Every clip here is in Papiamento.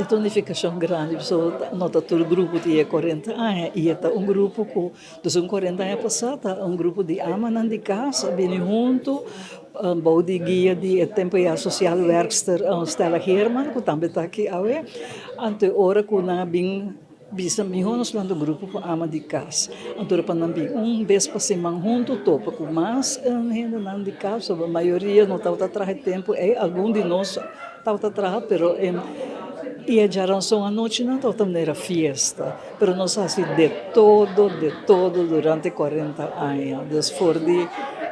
E ta un nifikashon grandi pasobra no ta tur grupo tin e 40 aña i e ta un grupo ku dus un 40 aña pasá ta un grupo di amanan di kas a bini huntu bou di guia di e tempu ya sosial wèrkster Stella Geerman ku tambe ta aki awe. Anto e ora ku nan a bin Bisa mihó nos lanta un grupo ku ama di kas. Anto pa nan bin un bes pa siman huntu topa ku mas hendenan di kas. Pasobra mayoria no tabata traha e tempu ei. Algun di nos tabata traha pero i e djaranson anochi nan tabata manera fiesta. Pero nos a hasi de todo de todo durante 40 aña. Dus for di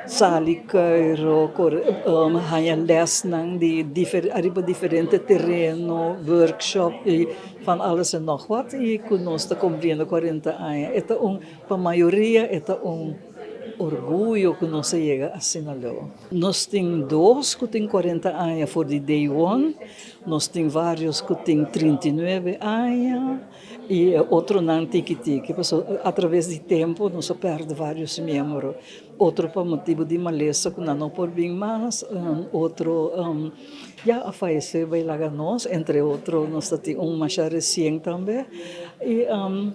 sali kuiro, kore haña lèsnan di ariba diferente tereno, workshop i. Van alles en nog wat y cu nos ta cumpliendo 40 aña. E ta un, pa mayoria e ta un orguyo cu nos a yega asina leu. Nos tin dos cu tin 40 aña for di day one, nos tin varios cu tin 39 aña y e otronan tiki tiki, pasobra a traves di tempo nos a perde varios miembro. Otro pa motibu di malesa ku nan no por bin mas, otro ya a fayesé bai laga nos, entre otro nos ta tin un masha resien tambe, i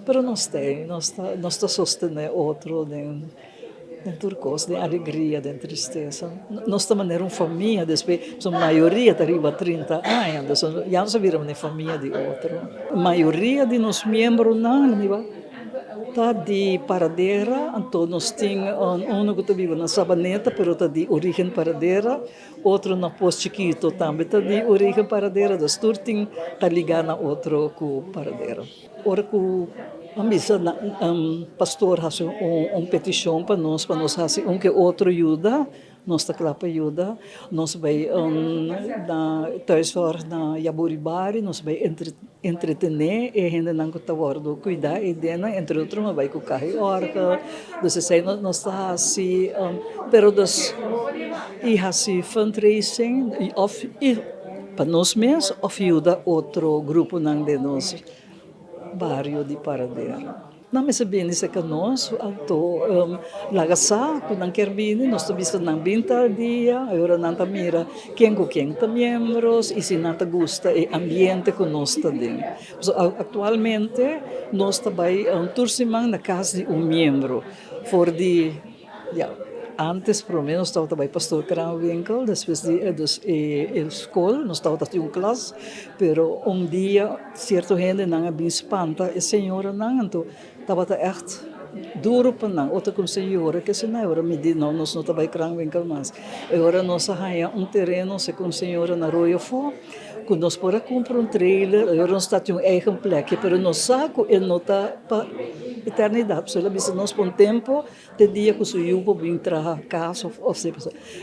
pero nos ta ei, nos ta nos ta sostené otro den den tur kos, den alegria, den tristesa. Nos ta manera un famia despues, pasobra mayoria ta riba 30 aña, entonces ya nos a bira manera famia di otro. Mayoria di nos miembronan riba. Ta di Paradera, anto nos tin uno ku ta biba na Sabaneta pero ta di origen Paradera, otro na Pos Chikito tambe ta di origen Paradera, dus tur tin ta ligá na otro ku Paradera. Ora ku a bisa pastor hasi un petishon pa nos pa nos hasi un ke otro yuda. Nos ta kla pa yuda. Nos bai na thuiszorg na Yaburibari, nos bai entretené e hendenan ku ta wòrdu kuidá ei dena, entre otro nos bai ku kaha i òrgel. Dus esei nos ta hasi, pero dus i hasi fundraising òf pa nos mes òf yuda otro gruponan den nos bario di Paradera. Nan mester bini serka nos, anto laga sa ku nan kier bini, nos ta bisa nan bin tal dia, e ora nan ta mira ken ku ken ta miembros i si nan ta gusta e ambiente ku nos ta den. Pasobra aktualmente nos ta bai tur siman na kas di un miembro for di. Ya, antes prome nos tabata bai Pastoor Kraanwinkel, despues di e dus e skol nos tabata tin un klas, pero un dia sierto hendenan a bin spanta e señoranan, anto tabata ègt duro pa nan, otro ku un señora ke asina, e ora mi di no, nos no ta bai Kraanwinkel mas. E ora nos a haña un tereno segun un señora na Rooi afó, ku nos por a kumpra un trailer, e ora nos ta tin un eigen plekje, pero nos sa ku e no ta pa eternidat, pasobra el a bisa nos pa un tempu. Te dia ku su yu por bin traha kas of of si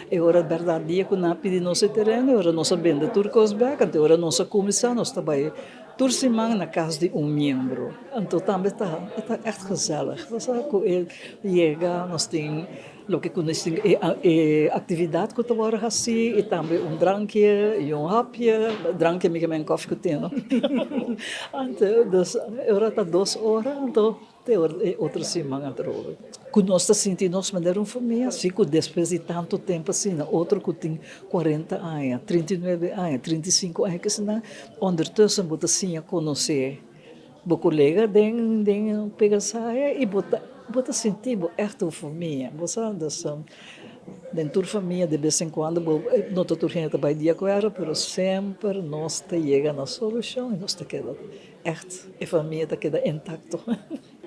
e ora bèrdat dia ku nan a pidi nos e tereno e ora nos a bende tur kos bèk anto e ora nos a kuminsá nos ta bai tur siman na kas di un miembro anto tambe ta e ta ègt gezellig pasá ku e yega nos tin loke ku nos tin e e aktividat ku ta wòrdu hasí i tambe un drankje i un hapje drankje mi ke men kòfi ku te no anto dus e ora ta dos ora anto. Te ora e otro siman atrobe. Ku nos ta sinti nos manera un famia, si ku despues di tantu tempu asina, otro ku tin 40 aña, 39 aña, 35 aña, kese nan, ondertussen bo ta siña konosé bo kolega den den Pegasaya i bo ta bo ta sinti bo ègt un famia. Bo sa, dus den tur famia de bes en kuando bo no ta tur hende ta bai di akuerdo, pero semper nos ta yega na solushon i nos ta keda. Echt, e famia ta keda intacto.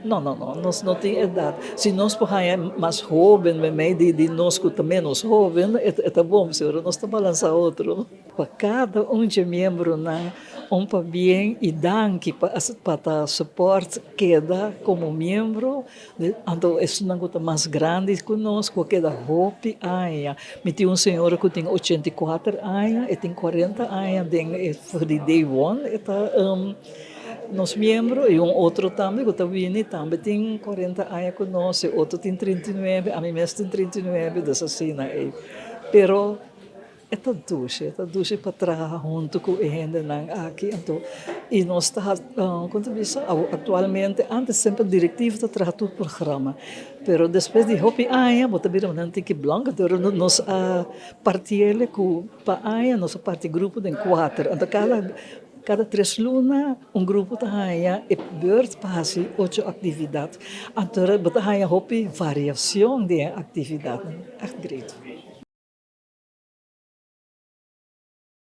No, no, no, nos no tin edad. Si nos por haña mas hoben meimei di di nos cu ta menos hoben, e ta bon, pasobra nos ta balansa otro. Pa cada un dje miembronan un pabien y danki pa pa ta support keda como miembro. Anto esunnan cu ta mas grandi cu nos cu a keda hopi aña. Mi tin un señora cu tin 84 aña, e tin 40 aña den e for di day one e ta nos miembro y un otro tambe cu ta bini tambe tin 40 aña cu nos, e otro tin 39, ami mes tin 39, dus asina ey. Pero. E ta dushi, e ta dushi pa traha huntu ku e hendenan aki. Anto i nos ta kon ta bisa aktualmente antes semper direktiva ta traha tur programa, pero despues di hopi aña bo ta bira un tiki blank, anto nos a partiel ku pa aña nos a parti grupo den kuater, anto kada. Kada 3 luna un grupo ta haña e beurt pa hasi ocho aktividat. Anto bo ta haña hopi variashon di aktividat. Echt great.